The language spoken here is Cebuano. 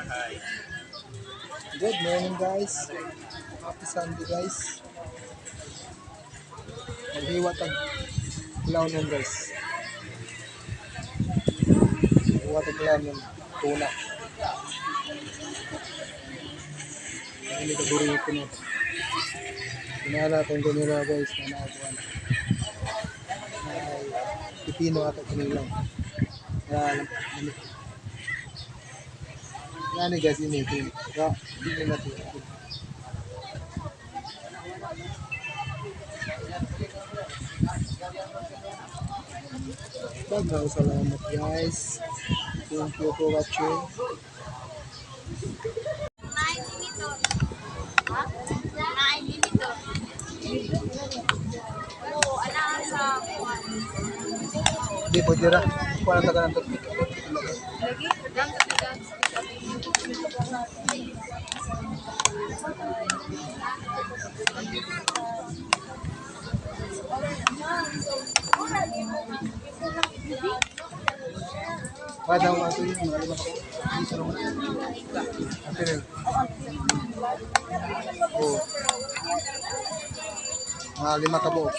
Good morning, guys. Happy Sunday, guys. Maghiwa tag clown guys. Hiwa tag clown tuna. Ang ini paborito na. Kinala itong ganila, guys, na nakakuha. Ay, pipino ato kanilang. Kaya alam. Yan guys, ini ito. Ra, hindi na ito. Daghang salamat, guys. Thank you for watching. 9 minute. Ha? 9 minute. Oo, ala sa kuwan. Hindi, pwede ra. Kuha na taga ng toothpick. Lagi? Dam sa bigat. Kada ako ato yun, mga lima ko. Hindi sa naman. Ate rin. Oo. Mga lima ka buok.